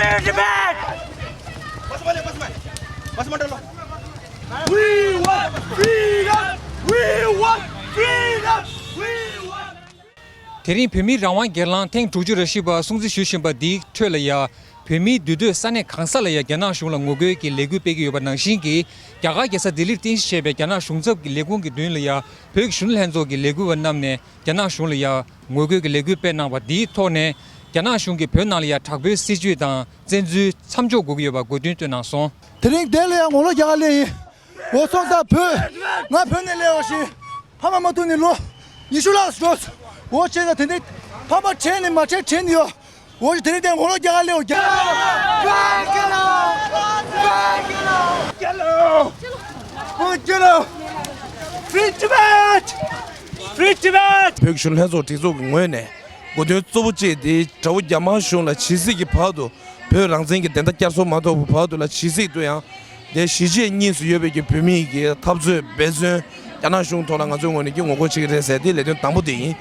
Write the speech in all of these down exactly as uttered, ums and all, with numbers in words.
Tibet! We want freedom! We want freedom! We want དེ་རིང་བོད་མིའི་རང་དབང་སྒེར་ལངས་ཐེངས་དྲུག་ཅུ་རེ་བཞི་པ་སྲུང་བརྩི་ཞུ་བཞིན་པ་འདིའི་ཁྲོད་ལ་ཡ། བོད་མིའི་འདུས་སྡོད་ས་གནས་གང་ས་ལ་ཡ་རྒྱ་ནག་གཞུང་ལ་ངོ་རྒོལ་གྱི་ལས་འགུལ་སྤེལ་གྱི་ཡོད་པ་ནང་བཞིན་གྱི། རྒྱ་གར་རྒྱལ་ས་ལྡི་ལིར་རྟེན་གཞི་བྱས་པའི་རྒྱ་ནག་གཞུང་ཚབ་ཀྱི་ལས་ཁུངས་ཀྱི་མདུན་ལ་ཡ། བོད་ཀྱི་གཞོན་ནུ་ལྷན་ཚོགས་ཀྱི་ལས་འགུལ་བ་རྣམས་ནས་རྒྱ་ནག་གཞུང་ལ་ཡ་ངོ་རྒོལ་གྱི་ལས་འགུལ་སྤེལ་གནང་བ་འདིའི་ཐོག་ནས། རྒྱ་ནག་གཞུང་གིས་བོད་ནང་ལ་ཡ་དྲག་པོའི་སྲིད་བྱུས་དང་བཙན་འཛུལ་མཚམས་འཇོག་དགོས་ཀྱི་ཡོད་པ་དགོས་འདུན་བཏོན་གནང་སོང་། དེ་རིང་འདིར་ལ་ཡ་ངོ་ལོག་རྒྱག་ག་སླེབས་ཡིན། འོ་སོང་ཙང་བོད། ང་བོད་ནས་སླེབས་པ་ཞིག་ཕ་མ་མ་ཐུག་ནས་ལོ་ཉི་ཤུ་ལྷག་འགྲོ་སོང་། འོ་བྱས་ཙང་དེ་འདྲའི་ཕ་མ་དྲན་ནས་མ་དྲན་དྲན་ནས་ཡོད། འོ་ཞིག་དེ་རིང་དེ་ངོ་ལོག་རྒྱག་ག་སླེབས་ཡོད། རྒྱལ་ལོ། རྒྱལ་ལོ། རྒྱལ་ལོ། རྒྱལ་ལོ། Free Tibet! Free Tibet! བོད་ཀྱི་གཞོན་ནུ་ལྷན་ཚོགས་སྒྲིག་འཛུགས་ཀྱི་ངོས་ནས་དགོས་འདུན་གཙོ་བོ་གཅིག་དེ་དགྲ་བོ་རྒྱ་དམར་གཞུང་ལ་ཇི་སྲིད་ཀྱི་བར་དུ་བོད་རང་བཙན་གྱི་བདེན་མཐའ་བསྐྱར་གསོ་མ་ཐོབ་པའི་བར་དུ་ལ་ཇི་སྲིད་དུ་ཡང་དེ་གཞིས་བྱེས་གཉིས་སུ་ཡོད་པའི་གི་བོད་མི་གི་འཐབ་རྩོད་འབད་བརྩོན་རྒྱ་ནག་གཞུང་ཐོག་ལ་ང་ཚོའི་ངོས་ནས་ཀྱི་ངོ་རྒོལ་བྱེད་ཀྱི་རེད་ཟེར་དེ་ལས་དོན་དང་པོ་དེ་ཡིན།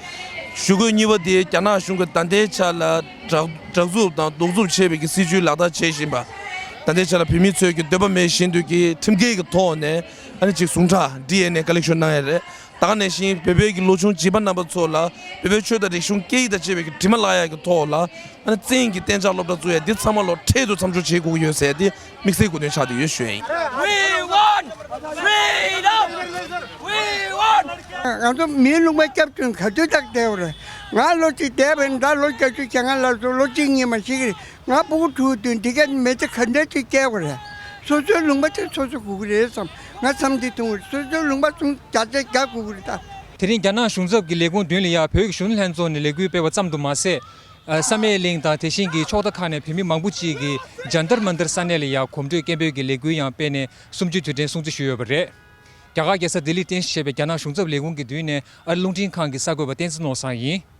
ཞུ་སྐུལ་གཉིས་པ་དེ་རྒྱ་ནག་གཞུང་གི་ད་ལྟའི་ཆ་ལ་དྲག་དྲག་རྩུབ་དང་གདུག་རྩུབ་ཆེ་བའི་གི་སྲིད་བྱུས་ལག་བསྟར་བྱེད་བཞིན་པ། ད་ལྟའི་ཆ་ལ་བོད་མི་ཚོས་ཀྱི་འདོད་པ་མེད་བཞིན་དུ་གི་ཁྲིམས་འགལ་གྱི་ཐོག་ནས་ཨ་ནི་ཅིག་ཟུངས་ཁྲག་ཌི་ཨེན་ཨེ་ཀ་ལེག་ཤོན་གནང་ཡ་རེད། ད་ག་ནང་བཞིན་བོད་པའི་གི་ལོ་ཆུང་བྱིས་པ་རྣམ་པ་ཚོ་ལ་བོད་པའི་ཆོས་དང་རིག་གཞུང་སྐད་ཡིག་དང་བཅས་པའི་གི་དྲི་མ་བརླག་ཡ་གི་ཐོག་ལ་ཨ་ནི་བཙན་གྱིས་གཏན་འཇགས་སློབ་གྲྭ་བཙུགས་ཡ་འདི་ཚང་མ་ལོ་འཕྲལ་དུ་མཚམས་འཇོག་བྱེད་དགོས་ཀྱི་ཡོད་ཟེར་ཏེ་དམིགས་བསལ་དགོས་འདུན་ཆགས་བསྡད་ཡོད་ཞུ་ཡ་ཡིན། We want freedom! We want ང་ཚོ་མིའི་ལུང་པ་སྐྱབས་བཅོལ་ག་དུས་དག་བསྡད་པ་རེད། ང་ལོ་གཅིག་བསྡད་པ་ཡིན་ད་ལོ་བརྒྱད་ཅུ་གྱ་ལྔ་ལ་སོ་ལོ་གཅིག་གཉིས་མ་ཞིག་རེད། ང་ཕྲུ་གུ་དྲུག་བདུན་འདི་ག་མེ་ལྕེ་ག་འདྲ་ཅིག་བསྐྱལ་དགོས་རེད། སོ་སོའི་ལུང་པ་དེ་སོ་སོ་དགོས་ཀྱི་རེད་བསམ་ང་བསམ་ཚུལ་ཐུང་ངུ་རེད། སོ་སོའི་ལུང་པ་ཚུན་རྒྱ་ཆེ་རྒྱག་དགོས་ཀྱི་རེད་ད། དེ་རིང་རྒྱ་ནག་གཞུང་ཚབ་ཀྱི་ལས་ཁུངས་མདུན་ལ་ཡ་བོད་ཀྱི་གཞོན་ནུ་ལྷན་ཚོགས་ནས་ལས་འགུལ་སྤེལ་བ་ཙམ་དུ་མ་ཟད། ཨ། བསམ་ཡས་གླིང་དང་དེ་བཞིན་གྱི་ཕྱོགས་མཐའ་ཁག་ནས་བོད་མི་མང་པོ་ཅིག་གིས་ཇན་ཏར་མན་ཏར་ས་གནས་ལ་ཡ་གོམ་བགྲོད་སྐད་འབོད་ཀྱི་ལས་འགུལ་ཡང་སྤེལ་ནས་གསུམ་བཅུའི་དུས་དྲན་སྲུང་བརྩི་ཞུས་ཡོད་པ་རེད། རྒྱ་གར་རྒྱལ་ས་ལྡི་ལིར་རྟེན་གཞི་བྱས་པའི་རྒྱ་ནག་གཞུང་ཚབ་ལས་ཁུངས་ཀྱི་མདུན་ནས་ཨ་རི་རླུང་འཕྲིན་ཁང་གི་གསར་འགོད་པ་བསྟན་འཛིན་ནོར་བཟང་ཡིན།